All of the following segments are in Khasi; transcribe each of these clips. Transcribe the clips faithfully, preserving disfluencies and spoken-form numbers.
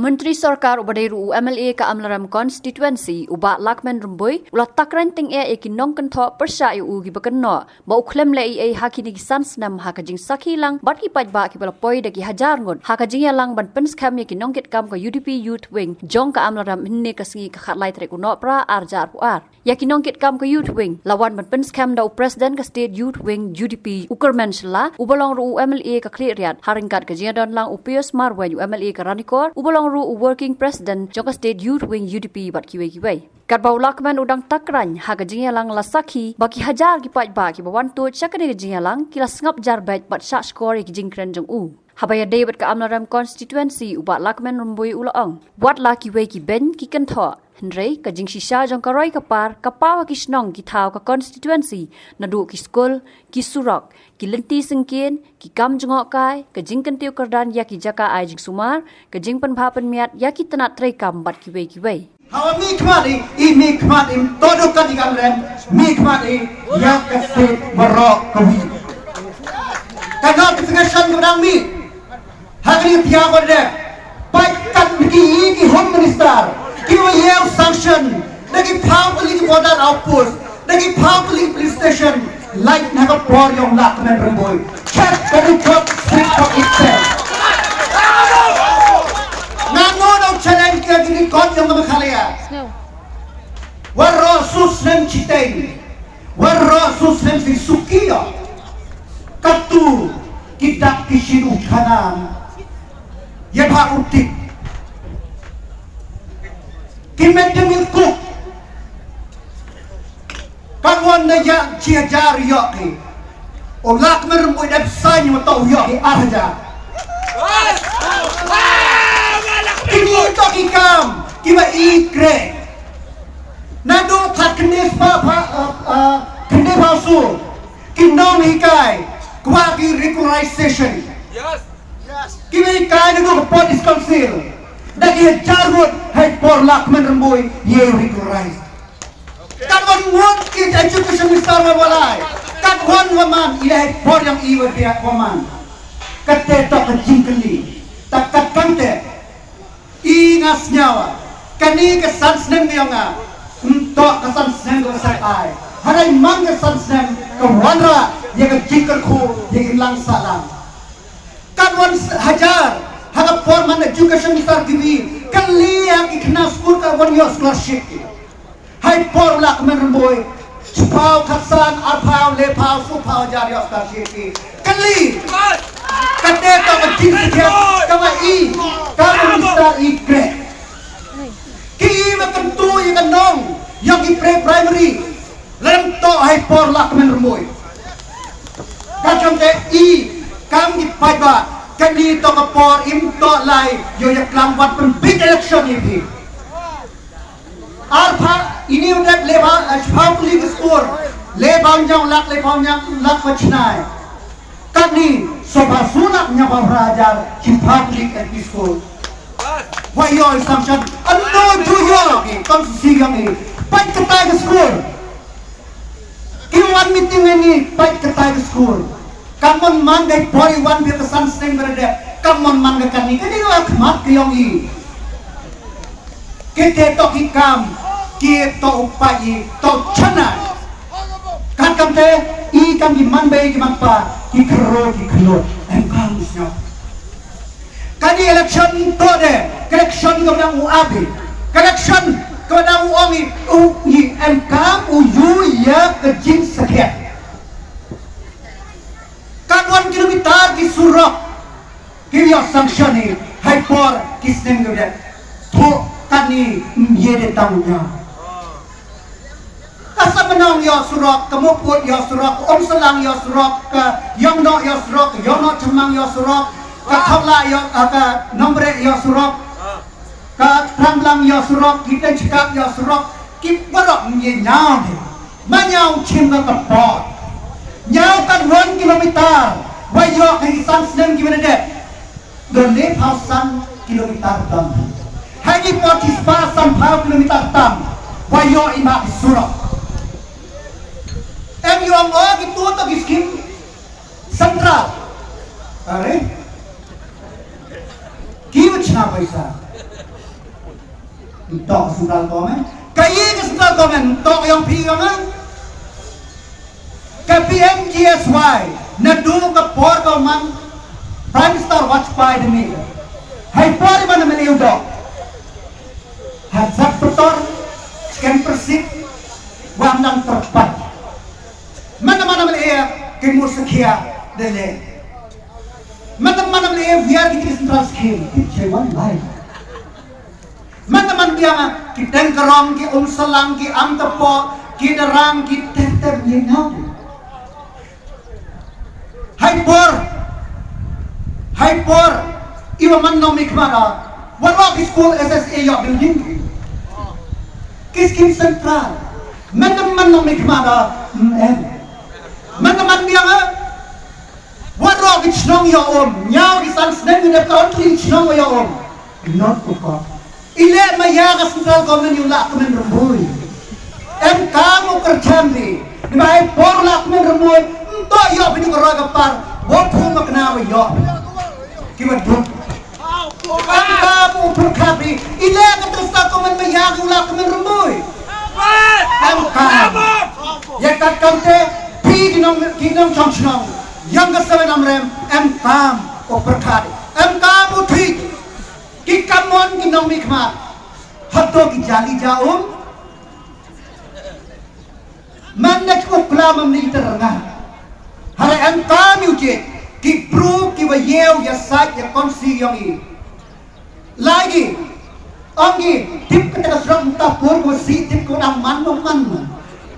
Myntri Sorkar uba dei ruh u M L A ka Amlarem Constituency, u Bah Lahkmen Rymbui, u la tak rang tyngeh ïa ki nongkynthoh pyrshah ïa u kiba kynnoh ba u khlem leh ei ei ha kine ki san snem ha ka jingsakhi lang bad ki paidbah kiba la poi da ki hajar ngut ha ka jingïalang ban pynskhem ïa ki nongkitkam ka U D P Youth Wing jong ka Amlarem hynne ka sngi ka khatlai tarik u Nohprah arhajar arphew ar. Ïa ki nongkitkam ka Youth Wing la wan ban pynskhem da u President ka State Youth Wing U D P, u Kyrmen Shylla, uba long ruh u M L A ka Khliehriat, ha ryngkat ka jingïadon lang u Pius Marwein, u M L A ka Ranikor, uba long ruh u Working President jong ka State Youth Wing U D P bad kiwei kiwei. Katba u Lahkmen u dang tak rang ha ka jingïalang, la sakhi ba ki hajar ki paidbah kiba wan tuid sha kane ka jingïalang ki la sngap jar beit bad shah shkor ïa ki jingkren jong u. Haba ïadei bad ka Amlarem Constituency, u Bah Lahkmen Rymbui u la ong, wat la kiwei ki beiñ ki kynthoh, hynrei ka jingshisha jong ka roi ka par ka paw ha ki shnong ki thaw ka constituency, naduh ki skul, ki surok, ki lynti syngkien, ki kam jngohkai, ka jingkyntiew kyrdan ïa ki jaka ai jingsumar, ka jingpynbha pynmiat ïa ki tnat treikam bad kiwei kiwei. Hawa mihkhmat i, i mihkhmat im to duh kat i ka Amlarem, mihkhmat i ïa ka state baroh kawei. Ka notification ka dang mih ha kane ka thiah ka dei. Peit kat ki, i ki Home Minister kiwa ïa u sanction da ki phaw tylli ki border outpost, da ki phaw tylli ki police station. Lait na ka por ïong Lahkmen Rymbui. Check the record, speak for itself. Nga no no challenge ka ki record ïong ka Meghalaya. Waroh su snem chiteng, waroh su snem si suki ïa. Katu ki dak ki shin u khanam. Ïa ba u tip. Ki met de mil kuk. Ka wan da ïa chi hajar ïoh ki. U Lahkmen Rymbui dep sign wa to ïoh ki ar hajar. Ki ni to ki kam kiba i kre. Naduh khat khyndai spah pha, uh, uh, khyndai phaw su ki nonghikai kwah ki regularization. Kiba hikai naduh ka Police Council da ki hajar ngut, ha i por Lahkmen Rymbui ïa regularize. Katwan ngut ki education minister wa walai. Katwan wa man, i la hei por ïong i wa biang wa man. Kate to ka jingkylli. Ta kat kante. I nga sngew. Kane ka san snem ïong nga. Ym to ka san snem ka sa ai. Hynrei man ka san snem ka wanrah ïa ka jingkyrkhu ïa ka imlang sahlang. Katwan hajar. Ha ka por man education minister kiwi. Kylli ïa ki khynnah skul katwan ïoh scholarship ki. Ha i por Lahkmen Rymbui, shiphaw, khatsan, arphaw, lephaw, sawphaw hajar ïoh scholarship ki. Kylli. Kate to ka jingsheptieng kaba i, ka minister i kre. Ki i ba kyntu ïa ka nong ïa ki pre-primary. Lem to ha i por Lahkmen Rymbui. Ka jong te i kam ki paidbah. Kane to ka por im to lai ïoh ïa klam wat pynbit election i phi. Arphaw, ini u dep lephaw, eh, shiphaw tylli ki skur. Lephaw hynñiew lak, lephaw hynñiew lak wa chynai. Katni, sawphaw soo lak hynñiewphaw phra hajar, shiphaw tylli ki L P skur. Wa ïoh i sanction, ano ju ïoh ki, constituency ïong i. Peit katai ka skur. Ki wan meeting ini, peit katai ka skur. Kam mon man ka i por i wan bia ka san snem ba la dep. Kam mon man ka kani, kani ka khmat ka ïong i. Kite to ki kam, ki to u pait i, to chana. Kat kam te, i kam ki man bei ki man pa, ki khro ki khlo. Em kam sñiaw. Kani election to de, ka election ka dang u abi. Ka election ka dang u ong i, u i em kam u yu ya ka jing sakhiat. Ka wan kilometer ki surok, ki ya sanction i, hai por ki snem ka de. To kani ye de tang ya. Ka Samenong ïoh surok, ka Mukput ïoh surok, ka Umsalang ïoh surok, ka Ïongnoh ïoh surok, ka Ïongnoh Chemmang ïoh surok, ka Thawla ïoh, ah, ka Nongbreh ïoh surok, ka Tramblang ïoh surok, ki Dengchkap ïoh surok, ki baroh ngi ñiaw ni. Ma ñiaw chim ka ka por. Ñiaw kan wan kilometer, wa ïoh ka ki san snem ki wa dep. Don le phaw san kilometer tam. Hai ni por chispah san phaw kilometer tam. Wa ïoh i ma ki surok. Em ïoh ngo ki tu to ki skim central. Are? Ki wa chna paisa. Tok central government. Ka ïa ka central government tok ïong phi ïong nga. Ka P M G S Y naduh ka por ka man Prime Minister Vajpayee da mih. Hai por i man na meliu dok. Hajat petor, chicken persit, wang dang terpat. Mana mana meliu ki musakhia dele. Mana mana meliu biar ki central scheme. Ki chewan lai. Man man biang ki teng kerong, ki umsalang, ki amtepo, ki derang, ki tep tep, ye nyau. Hai por, hai por, iwa man nong mi khmada, warok ki school S S A yok building. Ki scheme central, man man nong mi khmada, mm, em. Man man biang, warok ki chnong yo um, nyau ki san sneng ni dep ka on ki chnong yo um. Not to ko. Ile ma ya ka central government yu la kmen rembui. Em kam u kerchan di. Ni ba ai por la kmen rembui. Nto yo bini ko roi ka par. Wo phu ma kena wo yo. Ki wa duk. Em kam u phu khat di. Ile ka central government ma ya ka la kmen rembui. Em kam. Ya kat kam te. Pi ki nong, ki nong chong chnong. Yang ka seven amrem. Em kam u phu khat di. Em kam u thik. Ki kamon ki nong mi khmat. Hato ki jali ja um. Man na ki ukla mam ni ter nga. Hare em kam yu je. Ki bru ki wa yeu ya sait ya konsi yong i. Lagi. Ong i. Tip kata ka srok muta pur ko si tip ko dang man man man.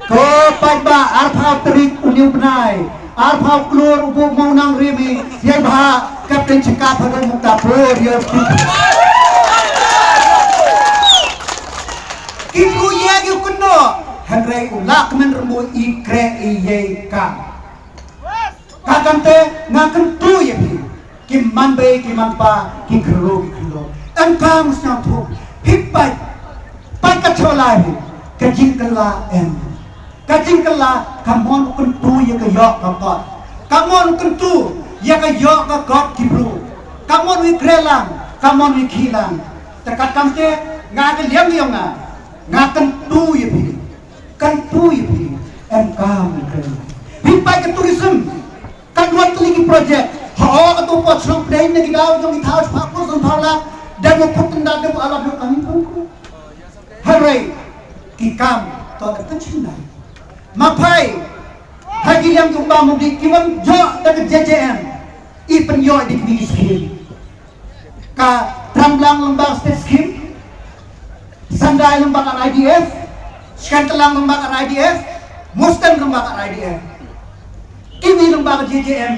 Ko paidbah arphaw tarik u niu bnai, arphaw klur u bu mo nang rimi, ïa bha Captain Chakap ha dong mukta pur ïa. Ki tu ïa ki kuno, hynrei u lak men remu i kre i ye ka. Ka kante nga kyntu ïa phi. Ki man bei, ki man pa, ki khynroo, ki khynroo. Em kam sñiawthooh. Hi pait. Pait ka chola hi. Ka jingkylla em. Ka jingkylla ka mon u kyntu ïa ka ïoh ka kot. Ka mon u kyntu ïa ka ïoh ka kot ki bru. Ka mon u i kre lang, ka mon u i khih lang. Te kat kamte nga ka liang ïa nga. Nga kyntu ïa phi. Kyntu ïa phi. Em kam ïa phi. Phi pait ka tourism. Kan wan tylli ki project. Ha o ka tu pot shnong pdeng na ki daw jong ki thaw chpa pur song thaw lak. Dan mo put tynda dan mo alap mo kami pun ku. Hynrei ki kam to da ka chin dai. Ma phai. Ha ki liang jong ba mo di ki wan jok da ka J J M. I pynïoh di ki scheme. Ka Tramblang lyngba state scheme, Sandai lyngba ka R I D F, Skantalang lyngba ka R I D F, Mustan lyngba ka R I D F. Kini lyngba ka J J M,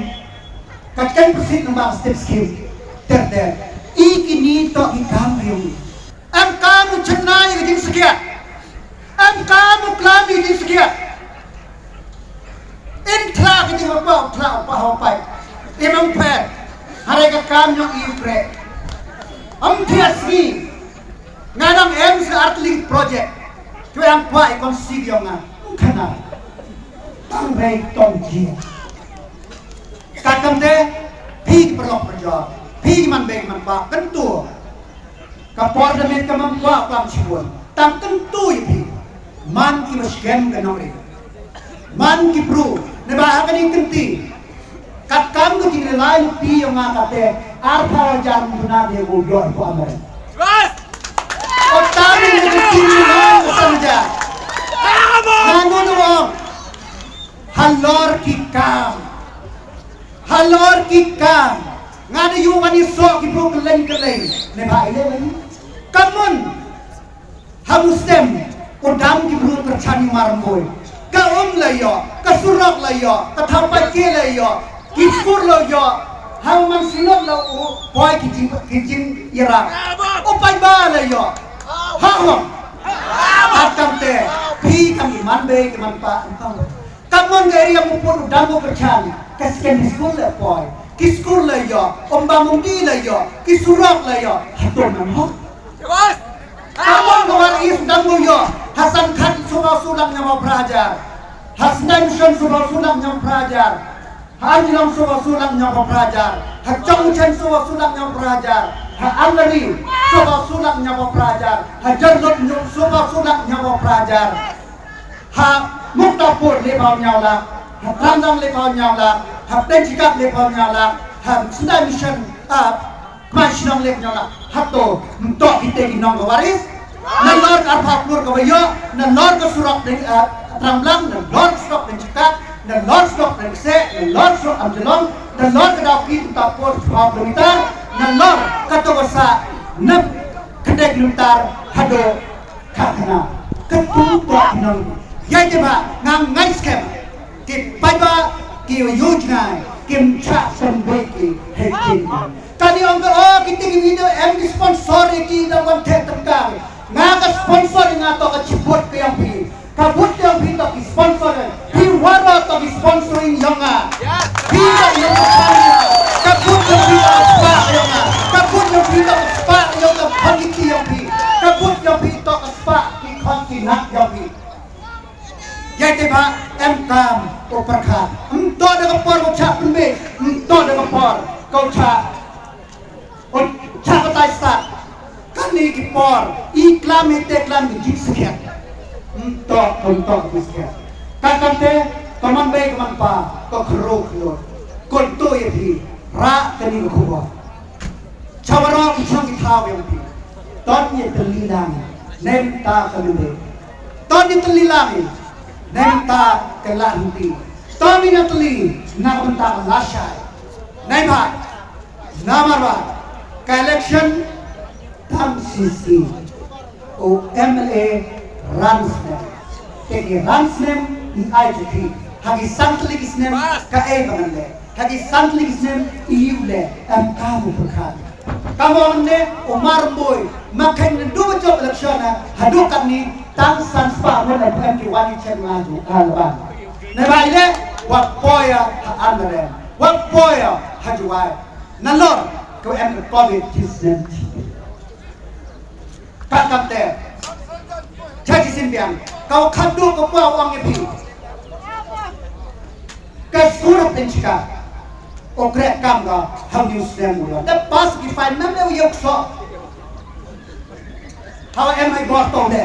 ka Ken Persit lyngba ka state scheme. Ter ter. I kini to i kam riu. Em kam u chennai ka jingsakiat. Em kam u klam i jingsakiat. In thla ka jinghapoh, thla u pahoh pai. Im ym pher. Hare ka kam ñiong i u kreh. Ym thiah sngi. Nga dang em sa artylli project. Kwe ang kwah i konsi diong nga. Ym khana. Tang rei tong jia. Ka kamte, phi ki paralok parajor. Phi ki man bei ki man pa. Kyntu. Ka por da met ka mam kwah kam shibun. Tang kyntu ïa phi. Man ki ba skhem ka nongrim. Man ki bru. Neba ha kani kynti. Kat kam ka jingleh lai luti ïa nga kate. Arphaw hajar mduna de ko yor ko amare. O tang ni kynti ni man ka sanja. Nanu nu ong. Halor ki kam. Halor ki kam. Nga da yu mani sok ki bru kylleng kylleng. Neba ile mani. Kamun. Ha Mustem, u dam ki bru kyrchan ïa u Mar Rymbui. Ka um la ïoh, ka surok la ïoh, ka thaw paike la ïoh, ki skur la ïoh. Ha u man sinok la u poi ki jing, ki jingïarap. U paidbah la ïoh. Ha u. At kamte, phi kam ki man bei ki man pa, kam. Ka mon ka area Mawpud u dam u kyrchan, ka secondary school la poi, ki skur la ïoh, umbam umdi la ïoh, ki surok la ïoh, hato nang hok. Ka mon ka War East u dam u ïoh, ha Sangkhat sawphew saw lak hynñiewphew phra hajar, ha Sandai Mission sawphew saw lak hynñiewphew phra hajar, ha Anjlong sawphew saw lak hynñiewphew phra hajar, ha Jongmyrhiang sawphew saw lak hynñiewphew phra hajar, Ha Amlari, sawphew saw lak hynñiewphew phra hajar. Ha Jyrlut, sawphew saw lak hynñiewphew phra hajar. Ha Muktapur, laiphew hynñiew lak. Ha Trangdong, laiphew hynñiew lak. Ha Pdengshikap, laiphew hynñiew lak. Ha Syndah Mission, ah, Kmai Shillong, laiphew hynñiew lak. Hato ym toh kita ki nongwaris? Nalor ka arphew klur kaba ïoh, nalor ka surok Deng, ah, Tramblang, nalor ka surok Dengshikap, nalor surok Dengkseh, nalor surok Amjylong, nalor ka Dawki, Muktapur, sawphew kilometer, nalor kato ka sah, nep khyndai kilometer, haduh Khatkhana. Katu toh ki nong. Ïa te ba nga ngeit skhem, ki paidbah ki ïoh jngai, kim shah sngewbha ki hei kin. Kane ong ka, oh, kita ki video em ki sponsor ïa ki da wan theh tyngka. Nga ka sponsor ïa nga toh ka chibut ka ïong phi. Ka but ïong phi toh ki sponsor. Phi waroh toh ki sponsoring ïong nga. Phi toh ïong ka family. Ka but ïong phi toh ka spah ïong nga. Ka but ïong phi toh ka spah ïong ka family ïong phi. Ka but ïong phi toh ka spah ki khon ki nat ïong phi. Ïa te ba em kam u pyrkhat. Ym toh da ka por ko cha pynbeit. Ym toh da ka por ko cha. Un cha batai stad. Kane ki por i klam i te klam ki jingskhem. Ym toh, ym toh ki skhem. Ka kante, ka man bei ka man pa, ka khro khro. Kon to ïa phi, ra kane ka khubor. Cha waroh ki chong ki thaw ïa phi. Ton ïa tylli lang, nem ta ka mende. Ton ïa tylli lang, nem ta ka la hynti. Ton ïa tylli, na ka bynta ka lashai. Nei ba, Namar ba ka election tam shisien u M L A ran snem. Te ki ran snem i ai jong ki. Ha ki san tylli ki snem kaei ba ngan leh? Ha ki san tylli ki snem i ïoh leh? Em, ka mut pyrkhat. Ka mut ne u mar boi ma khein ne du jop election na haduh katne tang san spah ngut em ki wan i chen ma ju ka ban. Ne ba i leh wat poi ha Amlarem, wat poi ha Jowai. Nalor ka em ka covid ki snem. Ka kam te cha ki sien biang ka khadduh ka pua u ong ïa phi. Ka skur ha Pynchika u kreh kam ka ha u snem u la da pass ki fine nam le u ïoh kso. Hawa em ai bor tong de.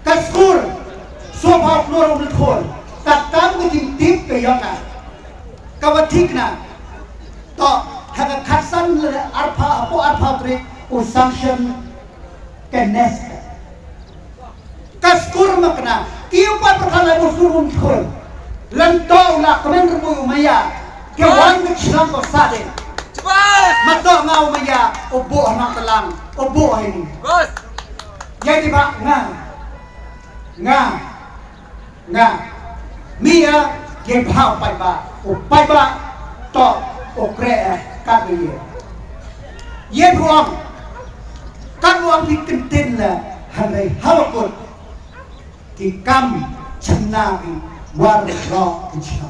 Ka skur sopha u nor u khor ka kam ka jingtip ka ïong ka. Ka wa thik na. To ha ka khatsan le arpha hapo arpha trik u sanction ka nes. Ka skur ma kena ki u pat perkara u skur um skur. Lan to u la kemen rebu u maya ke wan ke chilang ko sade. Ma to nga u maya u bo hanang telang u bo ini. Ïa di ba nga nga nga mia ke bha u paidbah u paidbah to u kreh kat ïa ïa buang kat buang di kentin la hanai hawakut. Ki kam chynna ki war ro ki chynna.